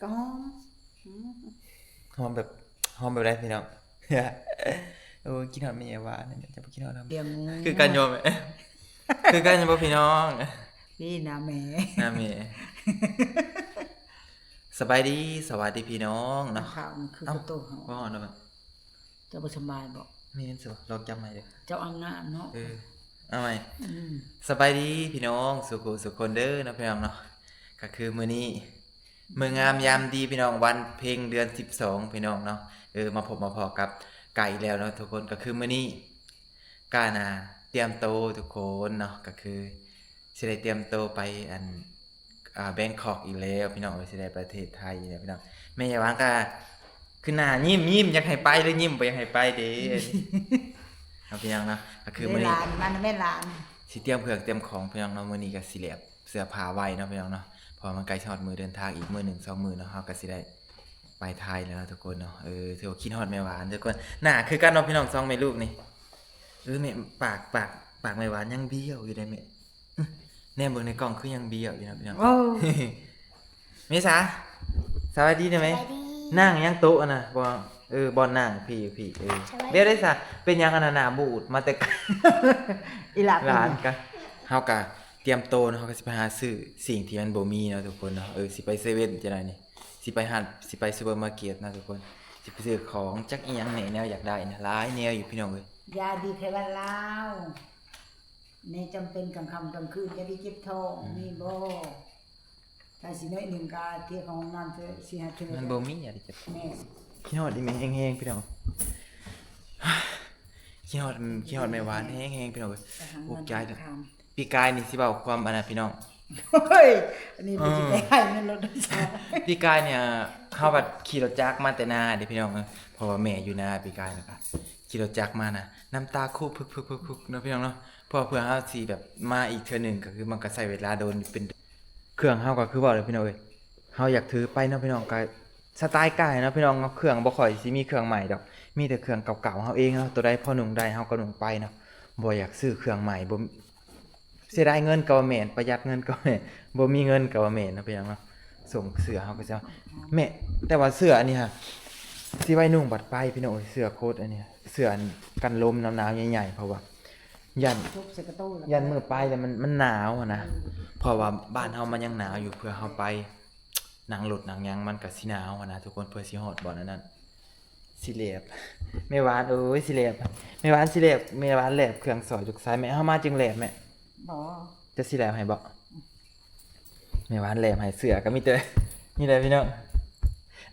ກໍຫອມ ຫອມແບບ ຫອມແບບໃດພີ່ນ້ອງ? ໂອ້ຍ ຄິດຮອດແມ່ຫວານ ຈະບໍ່ຄິດຮອດນຳ ດຽວ ຄືກັນຢູ່ແມ່ ຄືກັນຢູ່ບໍ່ພີ່ນ້ອງ? ນີ້ໜ້າແມ່ ໜ້າແມ່. ສະບາຍດີ ສະຫວັດດີພີ່ນ້ອງເນາະ. ຂ້າວມັນຄື ເອົ້າ ໂຕເຮົາ ບໍ່ຮອດແລ້ວແມ່. ເຈົ້າບໍ່ສະບາຍບໍ່? ແມ່ນຊິ ລອງຈັບໃໝ່ເດີ້. ເຈົ້າອາບນ້ຳເນາະ. ເອີ ເອົາໃໝ່. ອືມ ສະບາຍດີພີ່ນ້ອງສູ່ຜູ້ສູ່ຄົນເດີ້ເນາະ ພີ່ນ້ອງເນາະ. ກໍຄືມື້ນີ້ ມື້ງາມຍາມດີພີ່ນ້ອງ ວັນເພັງເດືອນສິບສອງ ພີ່ນ້ອງເນາະ. ເອີ ມາພົບມາພໍ້ກັບກາອີກແລ້ວເນາະທຸກຄົນ. ກໍຄືມື້ນີ້ການະຕຽມໂຕທຸກຄົນເນາະ ກໍຄືຊິໄດ້ຕຽມໂຕໄປອັນ ອ່າ ແບງຄອກອີກແລ້ວພີ່ນ້ອງເອີຍ ຊິໄດ້ໄປປະເທດໄທອີກແລ້ວພີ່ນ້ອງ. ແມ່ຫວານກໍຄືໜ້າຍິ້ມໆ ຢາກໃຫ້ໄປເລີຍ ຍິ້ມບໍ່ຢາກໃຫ້ໄປເດ້ ເນາະພີ່ນ້ອງເນາະ. ກໍຄືມື້ນີ້ ຫຼານ ມານຳແມ່ຫຼານ ຊິຕຽມເຄື່ອງຕຽມຂອງພີ່ນ້ອງເນາະ. ມື້ນີ້ກໍຊິແລບເສື້ອຜ້າໄວ້ເນາະພີ່ນ້ອງເນາະ ເພາະວ່າມັນໃກ້ຊິຮອດມື້ເດີນທາງອີກມື້ໜຶ່ງສອງມື້ເນາະ ເຮົາກໍຊິໄດ້ໄປໄທແລ້ວເນາະທຸກຄົນເນາະ. ເອີ ຖືວ່າຄິດຮອດແມ່ຫວານທຸກຄົນ ໜ້າຄືກັນເນາະພີ່ນ້ອງ ສອງແມ່ລູກນີ້. ເອີ ແມ່ ປາກ ປາກ ປາກແມ່ຫວານຍັງບ້ຽວຢູ່ເດ້ແມ່. ແນມເບິ່ງໃນກ້ອງຄືຍັງບ້ຽວຢູ່ນະພີ່ນ້ອງ. ໂອ້ ເມສາ ສະບາຍດີເດ້ແມ່. ສະບາຍດີ. ນັ່ງຫຍັງໂຕະຫັ້ນນະ? ບໍ່ ເອີ ບ່ອນນັ່ງ ພີ້ ພີ້ ເອີ ສະບາຍດີ. ດຽວໄດ້ສະ ເປັນຫຍັງອັນນັ້ນ ໜ້າບູດມາແຕ່ໄກ. ອີຫຼ້າ ຫຼານກະ ເຮົາກະຕຽມໂຕເນາະ ເຮົາກະຊິໄປຫາຊື້ສິ່ງທີ່ມັນບໍ່ມີເນາະທຸກຄົນເນາະ. ເອີ ຊິໄປເຊເວັ່ນຈັ່ງໃດນີ້ ຊິໄປຮ້ານ ຊິໄປຊຸບເປີມາເກັດເນາະທຸກຄົນ ຊິໄປຊື້ຂອງຈັກອີ່ຫຍັງແດ່ ແນວຢາກໄດ້ນະ ຫຼາຍແນວຢູ່ພີ່ນ້ອງເອີຍ. ຢາດີໄຂ້ຫວັດລາວ ໃນຈຳເປັນກາງຄ່ຳກາງຄືນ ຢາດີເຈັບທ້ອງ ອືມ ມີບໍ່? ຖ້າຊິໜ້ອຍໜຶ່ງກະເທເຂົ້າຫ້ອງນ້ຳເທື່ອ ສີ່ຫ້າເທື່ອ ມັນບໍ່ມີຢາດີເຈັບທ້ອງ. ແມ່ນ ຄິດຮອດອີ່ແມ່ແຮງໆ ພີ່ນ້ອງ ຄິດຮອດ ຄິດຮອດແມ່ຫວານແຮງໆ ພີ່ນ້ອງເອີຍ. ອຸກໃຈເດີ ປີກາຍນີ້ຊິເວົ້າຄວາມອັນນັ້ນພີ່ນ້ອງ ໂອ້ຍ ອັນນີ້ບໍ່ຊິໄປໃຫ້ເງິນລົດໂດຍສານ. ປີກາຍນີ້ເຮົາບັດຂີ່ລົດຈັກມາແຕ່ນາເດ້ພີ່ນ້ອງເອີຍ ເພາະວ່າແມ່ຢູ່ນາ ປີກາຍນີ້ກະຂີ່ລົດຈັກມານະ ນ້ຳຕາຄຸບໆໆໆເນາະພີ່ນ້ອງເນາະ. ເພາະວ່າເພື່ອເຮົາຊິແບບມາອີກເທື່ອໜຶ່ງ ກໍຄືມັນກໍໃຊ້ເວລາດົນ ເປັນ ເຄື່ອງເຮົາກໍຄືເວົ້າແຫຼະພີ່ນ້ອງເອີຍ ເຮົາຢາກຖືໄປເນາະພີ່ນ້ອງ ກໍສະໄຕກາຍເນາະພີ່ນ້ອງເນາະ. ເຄື່ອງບໍ່ຄ່ອຍຊິມີເຄື່ອງໃໝ່ດອກ ມີແຕ່ເຄື່ອງເກົ່າໆເຮົາເອງເນາະ. ໂຕໃດພໍນຸ່ງໄດ້ເຮົາກໍນຸ່ງໄປເນາະ ບໍ່ຢາກຊື້ເຄື່ອງໃໝ່ ບໍ່ ເສຍດາຍເງິນກໍວ່າແມ່ນ ປະຢັດເງິນກໍວ່າແມ່ນ ບໍ່ມີເງິນກໍວ່າແມ່ນເນາະພີ່ນ້ອງເນາະ. ສົ່ງເສື້ອເຮົາກໍຊິເອົາ ແມ່ ແຕ່ວ່າເສື້ອອັນນີ້ຫະ ຊິໄວ້ນຸ່ງບັດໄປພີ່ນ້ອງເອີຍ. ເສື້ອໂຄດອັນນີ້ ເສື້ອອັນກັນລົມໜາວໆໃຫຍ່ໆ ເພາະວ່າຢ້ານ ຢ້ານມື້ໄປແລ້ວມັນ ມັນໜາວຫັ້ນນະ. ເອີ ເພາະວ່າບ້ານເຮົາມັນຍັງໜາວຢູ່ ເພື່ອເຮົາໄປ ນັ່ງລົດນັ່ງຫຍັງມັນກະຊິໜາວຫັ້ນນະທຸກຄົນ ເພື່ອຊິຮອດບ່ອນອັນນັ້ນ. ຊິແຫຼບ ແມ່ຫວານເອີຍ ຊິແຫຼບ ແມ່ຫວານຊິແຫຼບ ແມ່ຫວານແຫຼບເຄື່ອງສອຍລູກຊາຍແມ່. ເຮົາມາຈຶ່ງແຫຼບແມ່ ບໍ່ ຈະຊິແຫຼບໃຫ້ບໍ່? ແມ່ຫວານແຫຼບໃຫ້ ເສື້ອກໍມີແຕ່ ນີ້ແຫຼະພີ່ນ້ອງ.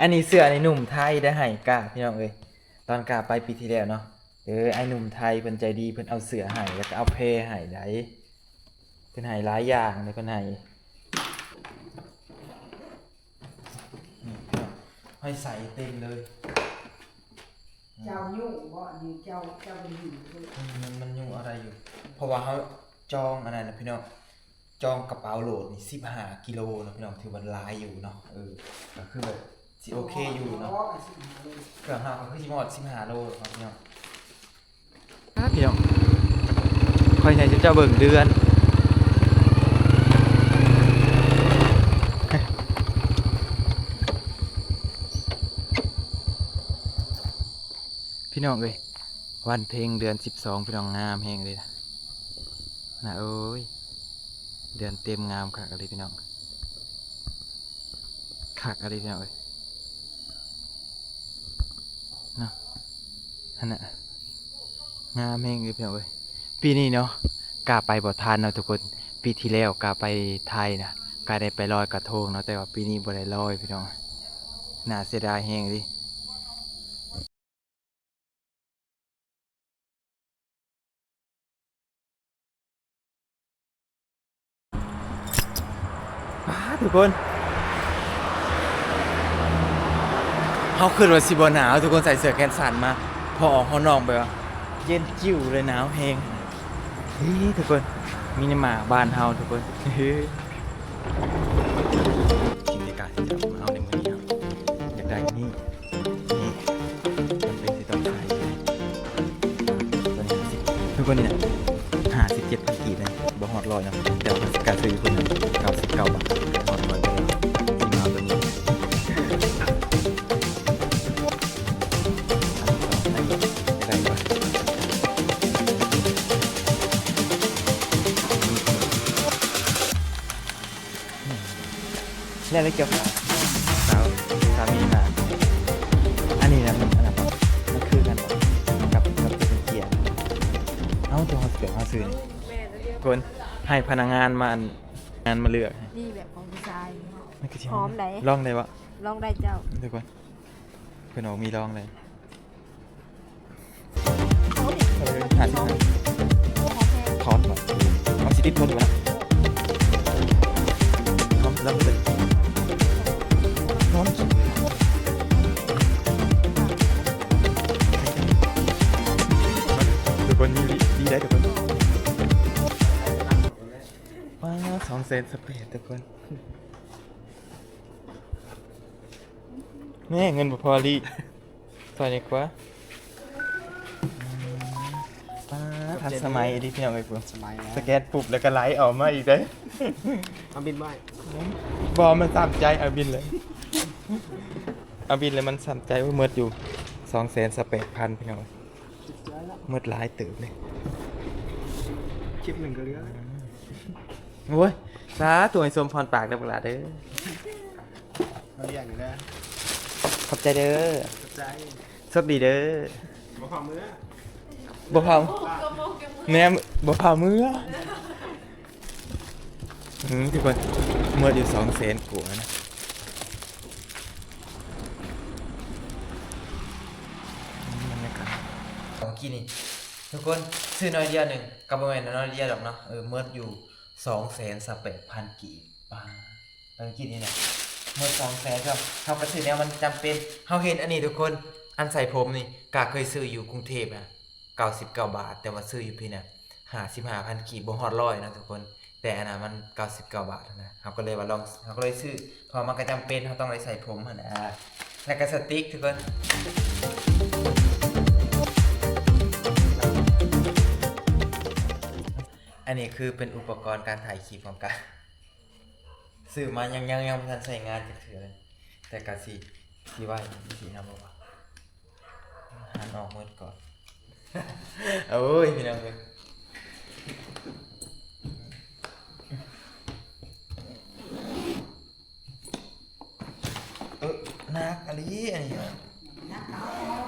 ອັນນີ້ເສື້ອນີ້ໜຸ່ມໄທໄດ້ໃຫ້ກ້າພີ່ນ້ອງເອີຍ ຕອນກ້າໄປປີທີ່ແລ້ວເນາະ. ເອີ ອ້າຍໜຸ່ມໄທເພິ່ນໃຈດີ ເພິ່ນເອົາເສື້ອໃຫ້ ແລ້ວກໍເອົາແພໃຫ້ໄດ໋ ເພິ່ນໃຫ້ຫຼາຍຢ່າງເດ້ ເພິ່ນໃຫ້ ນີ້ພີ່ນ້ອງ ຫ້ອຍສາຍເຕັມເລີຍ. ເຈົ້າຍູ້ບໍ່? ອັນນີ້ເຈົ້າ ເຈົ້າບໍ່ຢູ່ເລີຍ. ອືມ ມັນ ມັນຍູ້ເອົາໄດ້ຢູ່ ເພາະວ່າເຮົາຈອງອັນນັ້ນນະພີ່ນ້ອງ ຈອງກະເປົາໂຫຼດນີ້ສິບຫ້າກິໂລເນາະພີ່ນ້ອງ ຖືວ່າຫຼາຍຢູ່ເນາະ. ເອີ ກໍຄືແບບຊິໂອເຄຢູ່ເນາະ ເຄື່ອງເຮົາກໍຄືຊິຮອດສິບຫ້າໂລເນາະພີ່ນ້ອງ. ອ່າ ພີ່ນ້ອງ ຂ້ອຍໃຫ້ເຈົ້າເບິ່ງເດືອນ ພີ່ນ້ອງເອີຍ ວັນເພັງເດືອນສິບສອງ ພີ່ນ້ອງ ງາມແຮງເລີຍນະ ນະເອີຍ. ເດືອນເຕັມ ງາມຄັກອີ່ຫຼີພີ່ນ້ອງ ຄັກອີ່ຫຼີພີ່ນ້ອງເອີຍ ເນາະ ຫັ້ນນະ ງາມແຮງເລີຍພີ່ນ້ອງເອີຍ. ປີນີ້ເນາະ ກະໄປບໍ່ທັນເນາະທຸກຄົນ ປີທີ່ແລ້ວກະໄປໄທນະ ກະໄດ້ໄປລອຍກະທົງເນາະ ແຕ່ວ່າປີນີ້ບໍ່ໄດ້ລອຍພີ່ນ້ອງ ໜ້າເສຍດາຍແຮງເລີຍ. ປາດ ທຸກຄົນ ເຮົາຄິດວ່າຊິບໍ່ໜາວ ທຸກຄົນ ໃສ່ເສື້ອແຂນສັ້ນມາ ພໍອອກຫ້ອງນອກແບບວ່າເຢັນຈິ້ວເລີຍ ໜາວແຮງ. ນີ້ທຸກຄົນ ມິນິມາດບ້ານເຮົາທຸກຄົນ ເຮີ້ຍ ກິນເດກາເຮົາໃນມື້ນີ້ເນາະ ຢາກໄດ້ນີ້ ນີ້ ຈຳເປັນຊິຕ້ອງໃຊ້ ຕົວນີ້ຫ້າສິບ ທຸກຄົນ ນີ້ນະ ຫ້າສິບເຈັດພັນກີບນະ ບໍ່ຮອດຮ້ອຍເນາະ ແຕ່ວ່າເຮົາຊິກາຊື້ຢູ່ພຸ້ນນະ ເກົ້າສິບເກົ້າບາດ ຮອດຮ້ອຍບໍ່ໄດ້ ຊິມາ ແລ້ວເຈົ້າຂາຍສາວ ສາມີມາ ອັນນີ້ນະ ມັນອັນນັ້ນບໍ່? ມັນຄືກັນບໍ່ກັບ ກັບເປັນເກຍ? ເອົ້າ ຕົວເຮົາເສືອເຮົາຊື້ນີ້ ແມ່ນແລ້ວ ຄົນໃຫ້ພະນັກງານມາ ອັນ ງານມາເລືອກໃຫ້ ນີ້ແບບຂອງຜູ້ຊາຍ ມັນຄືຊິຫອມ ຫອມໃດ? ລອງໄດ້ບໍ່? ລອງໄດ້ເຈົ້າ ທຸກຄົນ ເພິ່ນອອກມີລອງເລີຍ. ຫ້າສິບ ທອດບໍ່? ເອົາຊິຕິດທົນຢູ່ນະ ທອດລຳເລີຍ ທອດ ທຸກຄົນ ນີ້ດີ ດີໄດ໋ທຸກຄົນ. ປາດ ສອງແສນຊາວແປດ ທຸກຄົນ ແມ່ ເງິນບໍ່ພໍລີ້. ຊອຍແດ່ກວ່າ ອືມ ປາດ ທັນສະໄໝອີ່ຫຼີພີ່ນ້ອງເອີຍ ສະແກນປຸບແລ້ວກໍໄຫຼອອກມາອີກເດ້. ເອົາບິນໄວ້ ບໍ່ ມັນຊ້ຳໃຈ ເອົາບິນເລີຍ ເອົາບິນແລ້ວມັນຊ້ຳໃຈ. ໂອ້ຍ ໝົດຢູ່ສອງແສນຊາວແປດພັນພີ່ນ້ອງ ໝົດຫຼາຍເຕີບເລີຍ. ຄລິບໜຶ່ງກໍເຫຼືອ ໂອ້ຍ ສາທຸ ໃຫ້ສົມພອນປາກເດີບັກຫຼ້າເດີ. ມາລ້ຽງເດີ ຂອບໃຈເດີ ຂອບໃຈ ໂຊກດີເດີ. ບໍ່ພາເມືອ ບໍ່ພາ ແນມ ບໍ່ພາເມືອ. ອືມ ທຸກຄົນ ໝົດຢູ່ສອງແສນກວ່ານະ. ອືມ ບັນຍາກາດ ເມື່ອກີ້ນີ້ ທຸກຄົນ ຊື້ໜ້ອຍດຽວໜຶ່ງ ກໍບໍ່ແມ່ນໜ້ອຍດຽວດອກເນາະ ເອີ ໝົດຢູ່ສອງແສນຊາວແປດພັນກີບ. ປາ ເມື່ອກີ້ນີ້ນະ ໝົດສອງແສນ ເຮົາກໍຊື້ແນວມັນຈຳເປັນ. ເຮົາເຫັນອັນນີ້ທຸກຄົນ ອັນໃສ່ຜົມນີ້ ກະເຄີຍຊື້ຢູ່ກຸງເທບນະ ເກົ້າສິບເກົ້າບາດ ແຕ່ວ່າຊື້ຢູ່ພີ້ນະ ຫ້າສິບຫ້າພັນກີບ ບໍ່ຮອດຮ້ອຍເນາະທຸກຄົນ. ແຕ່ອັນນັ້ນມັນເກົ້າສິບເກົ້າບາດນະ ເຮົາກໍເລີຍວ່າລອງ ເຮົາກໍເລີຍຊື້ ເພາະວ່າມັນກໍຈຳເປັນ ເຮົາຕ້ອງໄດ້ໃສ່ຜົມຫັ້ນນະ. ແລ້ວກໍສະຕິກທຸກຄົນ ອັນນີ້ຄືເປັນອຸປະກອນການຖ່າຍຄລິບຂອງການ ຊື້ມາຍັງ ຍັງ ຍັງບໍ່ທັນໃຊ້ງານຈັກເທື່ອເລີຍ ແຕ່ກະຊິ ຊິໄວ້ ຊິນຳບໍ່ວ່າ ຫັນອອກໝົດກ່ອນ. ໂອ້ຍ ພີ່ນ້ອງເອີຍ ເອີ ໜັກອີ່ຫຼີອັນນີ້ນະ ໜັກເອົາ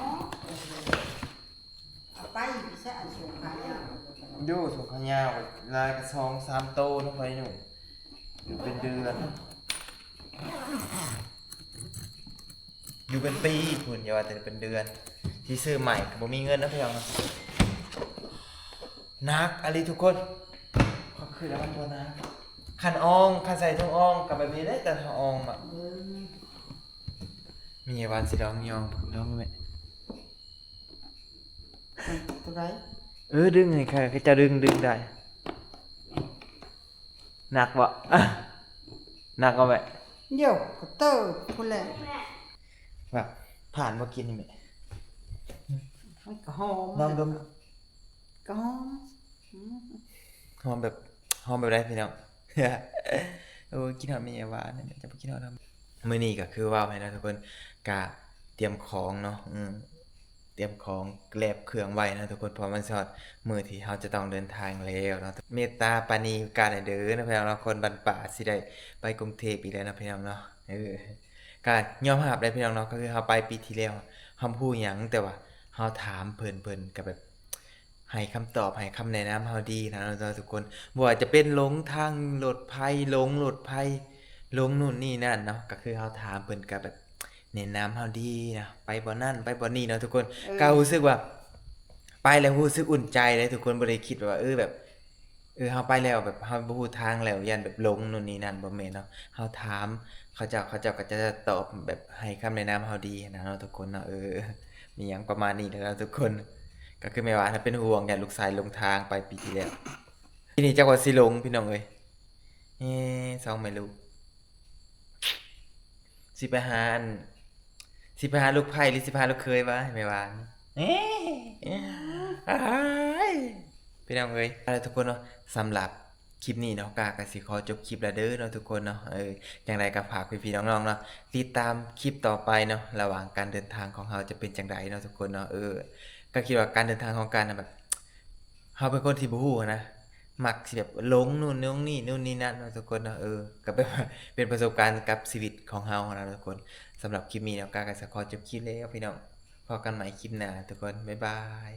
ເອົາໄປໃສ່ອັນສົງຂາຍາວ ໂຍ ສົງຂາຍາວ ຫຼາຍກະສອງສາມໂຕເນາະ ຂ້ອຍນຸ່ງ ຢູ່ເປັນເດືອນ ຢູ່ເປັນປີພຸ້ນ ຢ່າວ່າແຕ່ເປັນເດືອນ ຊິຊື້ໃໝ່ກໍບໍ່ມີເງິນນະພີ່ນ້ອງ. ໜັກອີ່ຫຼີທຸກຄົນ ຂ້ອຍຄິດວ່າມັນບໍ່ໜັກ ຄັນອ່ອງ ຄັນໃສ່ຖົງອ່ອງກໍແບບນີ້ແຫຼະ ແຕ່ຖ້າອ່ອງມາ ເອີ ມີຫຍັງວ່າຊິລອງຍ່ອງ ລອງເບິ່ງແມະ ຕົວໃດ? ເອີ ດຶງໃຫ້ຂ້າເຈົ້າດຶງ ດຶງໄດ້ ໜັກບໍ່? ໜັກບໍ່ແມ່? ໂຢ ກະເຕີພຸ້ນແຫຼະ ວ່າຜ່ານບໍ່ກິນນີ້ແມ່? ມັນກະຫອມ ລອງດົມ ກະຫອມ ອືມ ຫອມແບບ ຫອມແບບໃດພີ່ນ້ອງ? ໂອ້ຍ ກິນຮອດແມ່ຍາຫວານ ຈະບໍ່ກິນຮອດ ມື້ນີ້ກະຄືເວົ້າໃຫ້ເນາະທຸກຄົນ ກະຕຽມຂອງເນາະ ອືມ ຕຽມຂອງແລບເຄື່ອງໄວ້ເນາະທຸກຄົນ ເພາະວ່າມັນຊິຮອດມື້ທີ່ເຮົາຈະຕ້ອງເດີນທາງແລ້ວເນາະ. ເມດຕາປານີການໃຫ້ເດີເນາະພີ່ນ້ອງເນາະ ຄົນບ້ານປ່າຊິໄດ້ໄປກຸງເທບອີກແລ້ວເນາະພີ່ນ້ອງເນາະ. ເອີ ກະຍອມຮັບໄດ້ພີ່ນ້ອງເນາະ ກໍຄືເຮົາໄປປີທີ່ແລ້ວ ເຮົາບໍ່ຮູ້ຫຍັງ ແຕ່ວ່າເຮົາຖາມເພິ່ນ ເພິ່ນກະແບບໃຫ້ຄຳຕອບ ໃຫ້ຄຳແນະນຳເຮົາດີນະເນາະທຸກຄົນ. ບໍ່ວ່າຈະເປັນຫຼົງທາງລົດໄຟ ຫຼົງລົດໄຟ ຫຼົງນູ່ນນີ້ນັ້ນເນາະ ກໍຄືເຮົາຖາມເພິ່ນກະແບບ ແນະນຳເຮົາດີນະ ໄປບ່ອນນັ້ນໄປບ່ອນນີ້ເນາະທຸກຄົນ. ເອີ ກໍຮູ້ສຶກວ່າໄປແລ້ວຮູ້ສຶກອຸ່ນໃຈເດ້ທຸກຄົນ ບໍ່ໄດ້ຄິດວ່າ ເອີ ແບບ ເອີ ເຮົາໄປແລ້ວແບບເຮົາບໍ່ຮູ້ທາງແລ້ວ ຢ້ານແບບຫຼົງນູ່ນນີ້ນັ້ນ ບໍ່ແມ່ນເນາະ. ເຮົາຖາມເຂົາເຈົ້າ ເຂົາເຈົ້າກໍຈະຕອບແບບໃຫ້ຄຳແນະນຳເຮົາດີນະເນາະທຸກຄົນເນາະ. ເອີ ມີຫຍັງປະມານນີ້ແຫຼະເນາະທຸກຄົນ. ກໍຄືແມ່ວ່າເປັນຫ່ວງ ຢ້ານລູກຊາຍຫຼົງທາງໄປປີທີ່ແລ້ວ ປີນີ້ຈັກວ່າຊິຫຼົງພີ່ນ້ອງເອີຍ. ເອີ ສອງແມ່ລູກ ຊິໄປຫາອັນ ຊິໄປຫາລູກໃພ້ ຫຼື ຊິໄປຫາລູກເຂີຍວະ ແມ່ວ່າ. ເອີ ອ້າຍ ພີ່ນ້ອງເອີຍ ເອົາລະທຸກຄົນເນາະ ສຳລັບຄລິບນີ້ເນາະ ກະ ກະຊິຂໍຈົບຄລິບລະເດີເນາະທຸກຄົນເນາະ. ເອີ ຈັ່ງໃດກະຝາກພີ່ໆນ້ອງໆເນາະ ຕິດຕາມຄລິບຕໍ່ໄປເນາະ ລະຫວ່າງການເດີນທາງຂອງເຮົາຈະເປັນຈັ່ງໃດເນາະທຸກຄົນເນາະ. ເອີ ກະຄິດວ່າການເດີນທາງຂອງການນະ ແບບ ເຮົາເປັນຄົນທີ່ບໍ່ຮູ້ນະ ມັກຊິແບບຫຼົງໂນ່ນຫຼົງນີ້ ໂນ່ນນີ້ນັ້ນເນາະທຸກຄົນເນາະ. ເອີ ກໍແບບວ່າເປັນປະສົບການກັບຊີວິດຂອງເຮົານະທຸກຄົນ. ສຳລັບຄລິບນີ້ເນາະ ກາກໍຊິຂໍຈົບຄລິບແລ້ວພີ່ນ້ອງ. ພໍ້ກັນໃໝ່ຄລິບໜ້າທຸກຄົນ. ບາຍບາຍ.